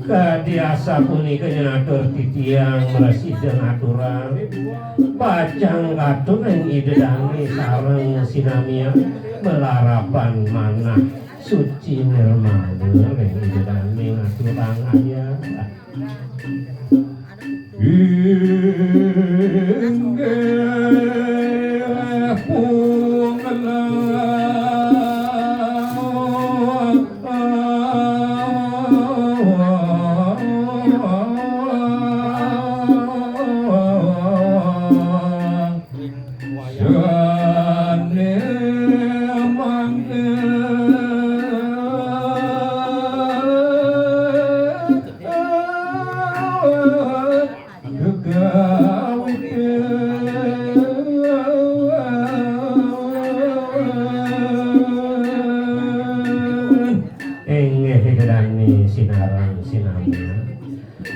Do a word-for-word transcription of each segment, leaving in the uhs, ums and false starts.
Kadi asapunika nyatur titiang mresida ngaturang, pacang katut ring Ida Dane sareng sinamian, malarapan manah suci nirmala ring Ida Dane ngaturang ayah. Inggih punglah. Jane mangke gegawitin. Inggih Ida Dane sinareng sinamian.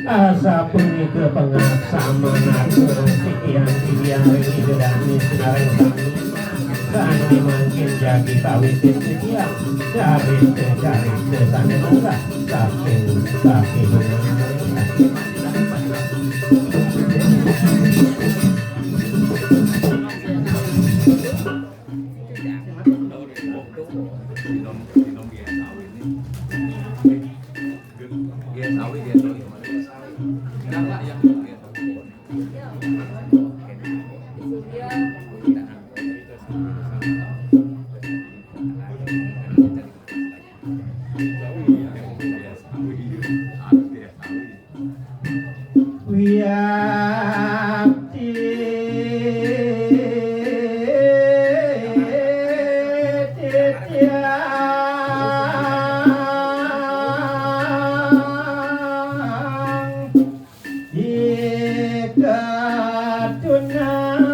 Asapunika pangaksaman atur sikian titiang ring Ida Dane sinareng sami. Sane mangkin jagi kawitin titiang carita-carita sane munggah saking kakidungan. Wiakti titiang ika tunang.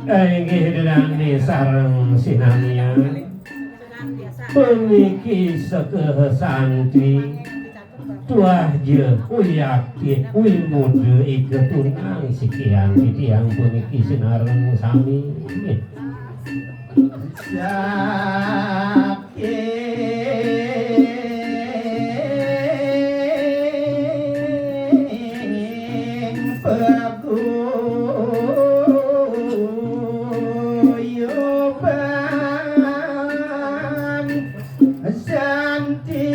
Inggih Ida Dane sareng sinamian. Puniki sekehe santi. Tuah ja wiakti wimuda ika tunang sikian titiang puniki sinareng sami. Saking paguyuban santi.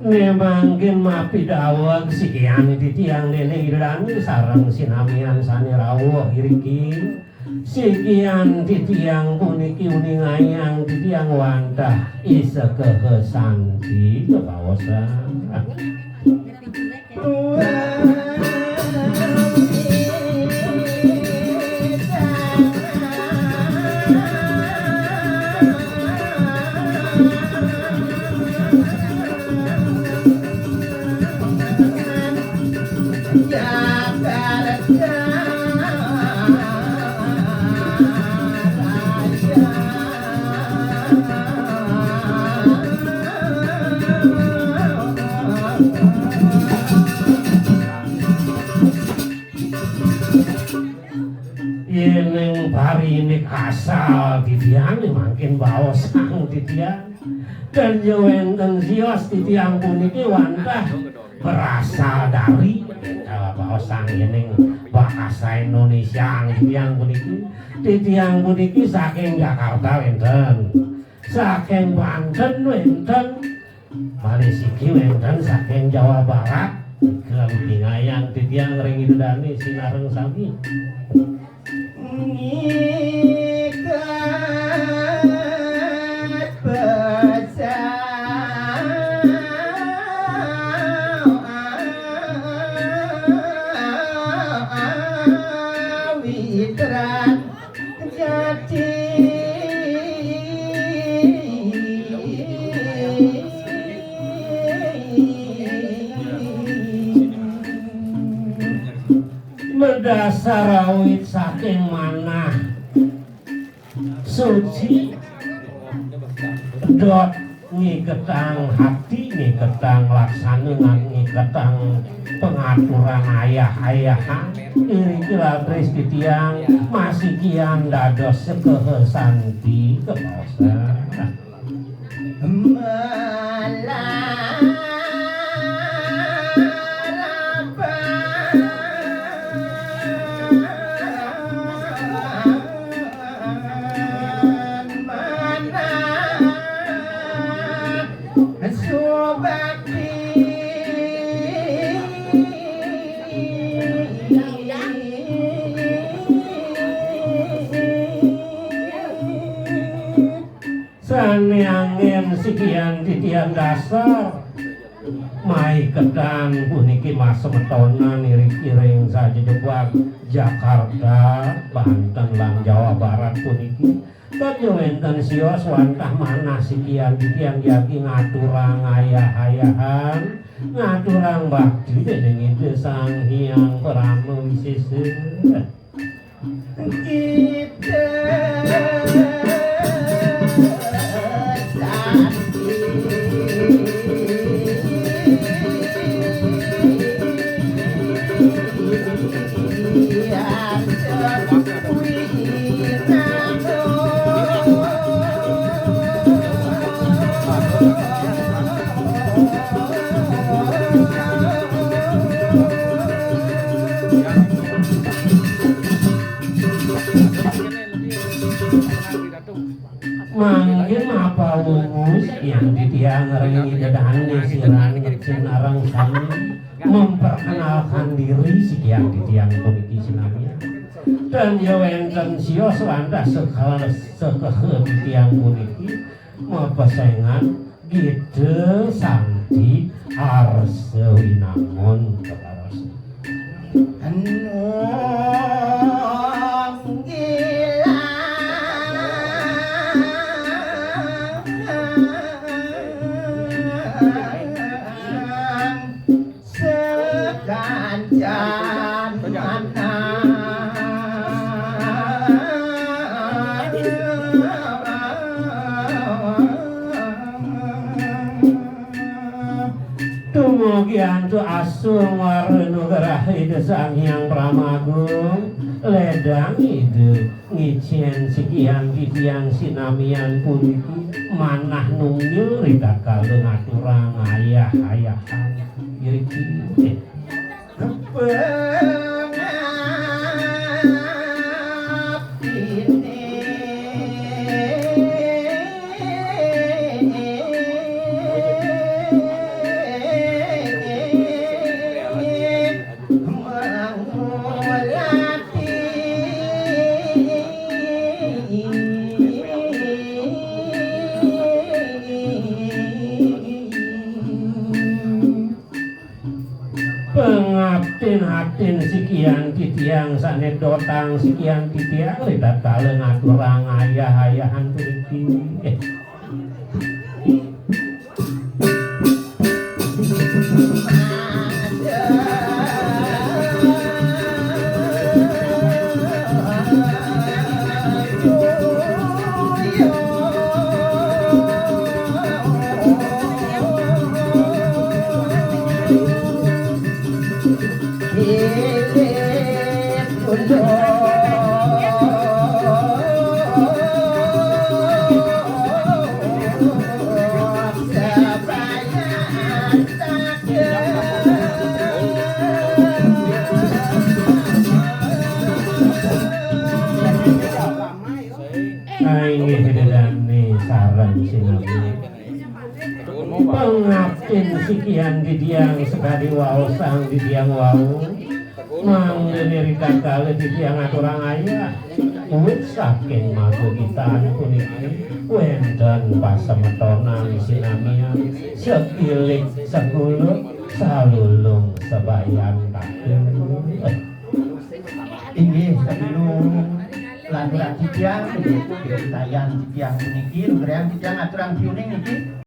Né mangkin mapidaweg sikian titiang déning Ida Dané sareng sinamian sané rawuh iriki. Sikian titiang puniki uningayang titiang wantah isekehe santi bebaosan. Yéning pariné kasal titiang, mangkin baosang titiang. Ten ya wénten sios titiang puniki wantah berasal dari, eh, baosang yéning bahasa Indonesia titiang puniki. Titiang puniki saking Jakarta wénten, saking Banten wénten, malih siki wénten saking Jawa Barat. Kang pingayang titiang ring Ida Dané sinareng sami. Ngiket basa witran jati. Madasar awit saking manah suci, dot ngiketang hati, ngiketang laksana, ngan ngiketang pangaturan ayah-ayahan. Iriki latris titiang masikian dados sekeha santi kabaosan. Sané anggén sikian titiang dasar maiketan puniki masemetonan iriki ring sajebag Jakarta, Banten, lan Jawa Barat puniki. Tan wénten sios wantah manah sikian titiang jagi ngaturang ayah-ayahan, ngaturang bakti dening Ida Sang Hyang Parama Wisesa. Kita santi. Mangkin mapawungu sikian titiang ring Ida Dané sinareng sami memperkenalkan diri sikian titiang puniki sinamian. Tan ya wénten sios wantah sekala sekehe titiang puniki mapesengan Gita Santi Arsa Winangun kekawas. Sakancan manah. Dumugi antuk asung wara nugraha Ida Sang Hyang Paramagung, ledang Ida ngicén sikian titiang sinamian puniki manah nunggil ritatkala ngaturang ayah-ayahan iriki. Pangaptiné. Pangaptin-aptin sikian titiang sané dotang sikian titiang ritatkala ngaturang ayah-ayahan puniki. Pangaptin sikian titiang sakadi waosang titiang wau, mangda nirikakala titiang aturang ayah. Wit saking magegitan puniki wénten pasemetonan sinamian, sakilik saguluk, salulung sabayan katur. Inggih, sadurung lanturang titiang, inggih, tayan titiang puniki, lugrayang titiang aturang piuning niki.